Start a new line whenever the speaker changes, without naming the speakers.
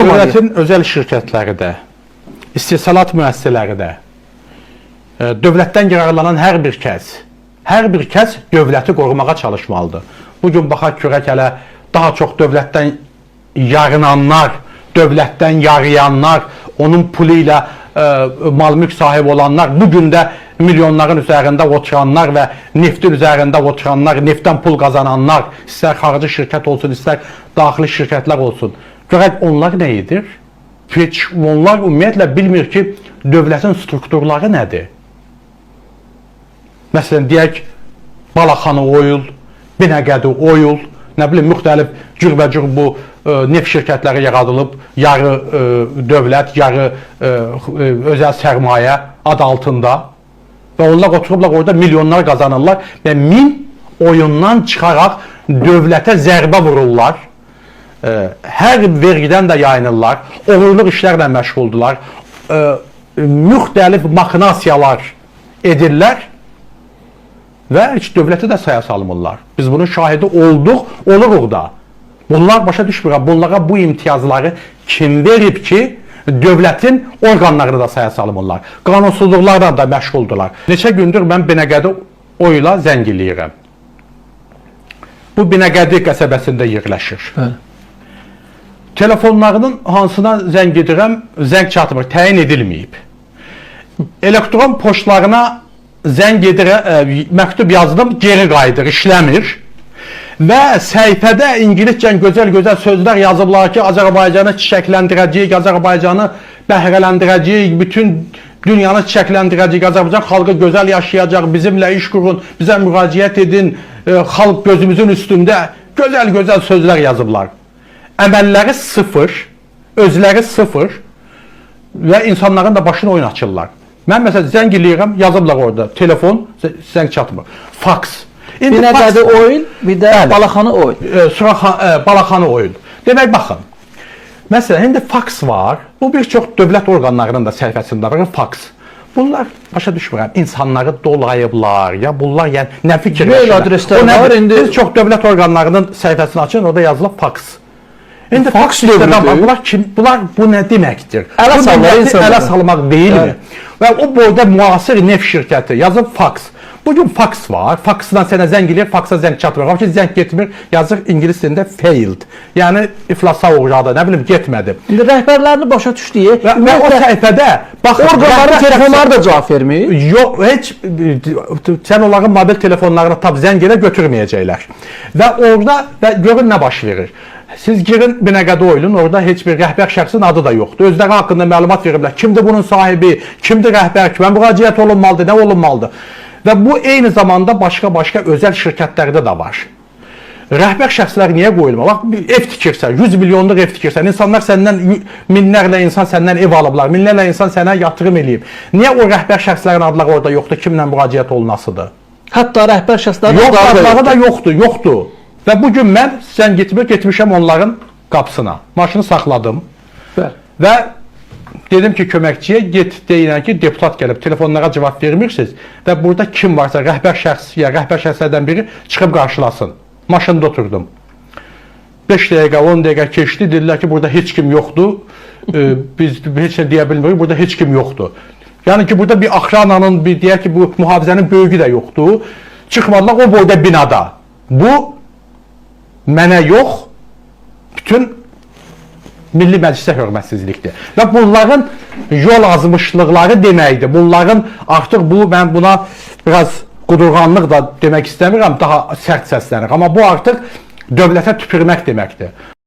Dövlətin özəl şirkətləri də, istehsalat müəssisələri də, dövlətdən yararlanan hər bir kəs dövləti qorumağa çalışmalıdır. Bu gün baxaq görək hələ daha çox dövlətdən yarınanlar, dövlətdən yarayanlar, onun pulu ilə mal-mülk sahibi olanlar, bu gün də milyonların üzərində oturanlar və neftin üzərində oturanlar, neftdən pul qazananlar, istər xarici şirkət olsun, istər daxili şirkətlər olsun. Görək onlar nə edir? Heç onlar ümumiyyətlə bilmir ki, dövlətin strukturları nədir? Məsələn, deyək, Balaxanı Oil, Binəqədi Oil, nə bilim, müxtəlif cürbəcür bu neft şirkətləri yaradılıb, yarı dövlət, yarı özəl sərmayə ad altında və onlar oturublar orada milyonlar qazanırlar və min oyundan çıxaraq dövlətə zərbə vururlar. Hər vergidən də yayınırlar, oğurluq işlərlə məşğuldurlar, müxtəlif maxinasiyalar edirlər və heç dövləti də saya salmırlar. Biz bunun şahidi olduq, oluruq da. Bunlar başa düşmürəm, bunlara bu imtiyazları kim verib ki, dövlətin orqanlarını da saya salmırlar. Qanunsuzluqlarla da məşğuldurlar. Neçə gündür mən Binəqədi Oila zəng eləyirəm. Bu Binəqədi qəsəbəsində yerləşir.
Bəli.
Telefonlarının hansına zəng edirəm, zəng çatmır, təyin edilməyib. Elektron poçtlarına zəng edirəm, məktub yazdım, geri qayıdır, işləmir. Və səhifədə ingiliscə gözəl-gözəl sözlər yazıblar ki, Azərbaycanı çiçəkləndirəcəyik, Azərbaycanı bəhrələndirəcəyik, bütün dünyanı çiçəkləndirəcəyik, Azərbaycan xalqı gözəl yaşayacaq, bizimlə iş qurun, bizə müraciət edin, xalq gözümüzün üstündə, gözəl-gözəl sözlər yazıblar. Əməlləri sıfır, özləri sıfır və insanların da başına oyun açırlar. Mən məsələn zəng eləyirəm, yazıblar orada telefon, zəng çatmır. Faks. İndi
Binəqədi
faks-
Oil, bir də
Bəli.
Balaxanı Oil.
Suraxan, Balaxanı Oil. Demək baxın. Məsələn, indi faks var. Bu bir çox dövlət orqanlarının da səhifəsində var, faks. Bunlar başa düşmürəm, insanları dolayıblar ya bunlar, yəni nə fikirləşirlər?
Mail adresləri
O nədir?
var, indi-
Bir çox dövlət orqanlarının səhifəsini açın, orada yazılıb faks. İndi
Faks
faks dövrüdür.
dövrüdür.
Bunlar kim? Bunlar bu nə deməkdir?
Ələ
Bu
salırlar
milləti
insanları.
ələ salmaq deyilmi?
Bəli.
Və o boyda müasir neft şirkəti yazıb faks. Bugün faks var. Faksdan sənə zəng eləyir, faksa zəng çatmır. Halbuki zəng getmir, yazır ingilis dilində failed. Yəni iflasa uğradı, nə bilim getmədi.
İndi rəhbərlərini başa düşdük.
Və o səhifədə baxın,
orqanların
rəhbər
telefonları da cavab vermir.
Yox, heç sən onların mobil telefonlarına tap zəng elə, götürməyəcəklər. Və orada və görün nə baş verir. Siz girin Binəqədi Oilun, orada heç bir rəhbər şəxsin adı da yoxdur. Özləri haqqında məlumat veriblər. Kimdir bunun sahibi, kimdir rəhbər, kimə müraciət olunmalıdır, nə olunmalıdır. Və bu eyni zamanda başqa-başqa özəl şirkətlərdə də var. Rəhbər şəxslər niyə qoyulmur? Bax, bir ev tikirsən, 100 milyonluq ev tikirsən, insanlar səndən minlərlə insan səndən ev alıblar, minlərlə insan sənə yatırım eləyib. Niyə o rəhbər şəxslərin adları orada yoxdur, kimlə müraciət olunasıdır?
Hətta rəhbər şəxslərin
Yox,
adları da
adları
yoxdur.
da yoxdur, yoxdur. Və bu gün mən zəng getmir, getmişəm onların qapısına. Maşını saxladım
Bəli.
və dedim ki, köməkçiyə get deyilən ki, deputat gəlib, telefonlara cavab vermirsiniz və burada kim varsa rəhbər şəxs ya rəhbər şəxslərdən biri çıxıb qarşılasın. Maşında oturdum. 5 dəqiqə, 10 dəqiqə keçdi, dedilər ki, burada heç kim yoxdur. Biz heç nə deyə bilmirik, burada heç kim yoxdur. Yəni ki, burada bir axrananın, bir deyək ki, bu mühafizənin böyüyü də yoxdur. Çıxmadılar o boyda binada. Bu mənə yox, bütün Milli Məclisə hörmətsizlikdir. Və bunların yol azmışlıqları deməkdir. Bunların artıq bu, mən buna biraz qudurğanlıq da demək istəmirəm, daha sərt səslənir. Amma bu artıq dövlətə tüpürmək deməkdir.